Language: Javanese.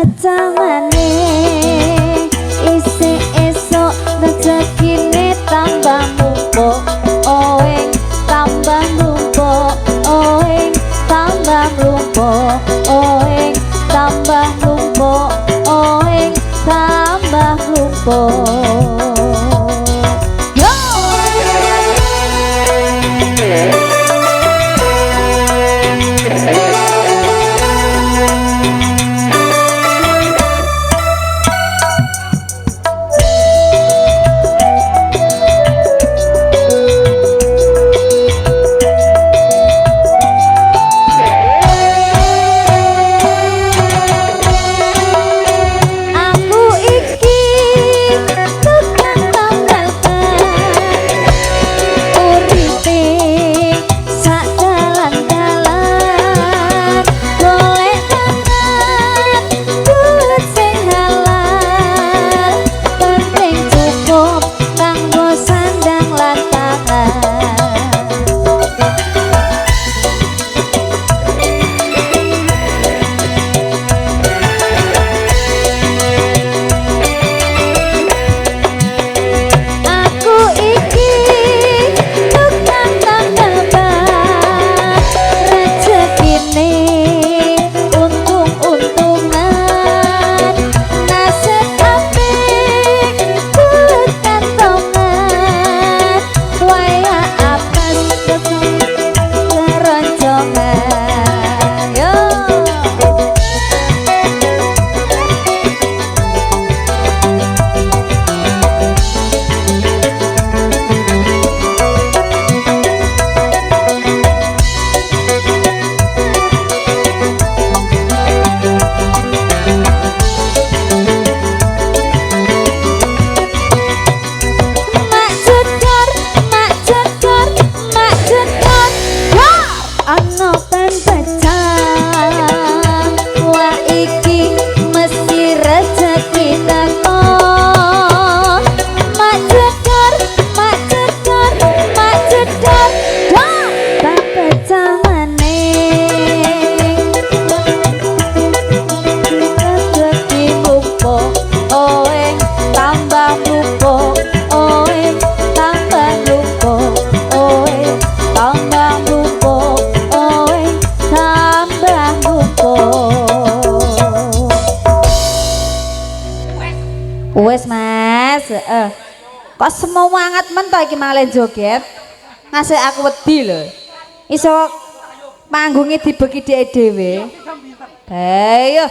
pecah maneh. Isih esuk rezekine tambah mumpuk, oeng tambah mumpuk, oeng tambah mumpuk, oeng tambah mumpuk, oeng tambah mumpuk. Yo! Aku iki tukang tambal ban, uripe sak dalan-dalan, golek pangan duit sing halal, penting cukup kanggo sandang lan pangan. Aku iki tukang tambal ban, rezekine untung-untungan, nasib apik duit kantongan, wayah apes keroncongan. Yo. Mak jedor, mak jedor, mak jedor, dor. Ana ban pecah, wah iki mesti rezeki teko. Mak jedor, mak jedor, mak jedor, dor. Ban pecah maneh. Rezeki mumpuk, oeng tambah mumpuk, oeng tambah mumpuk, oeng tambah mumpuk, oeng tambah mumpuk. Wes Mas, kok semangat men to iki malen joget? Ngasih aku wedi lho. Iso panggungnya dibeki dhek dhewe. Ayo.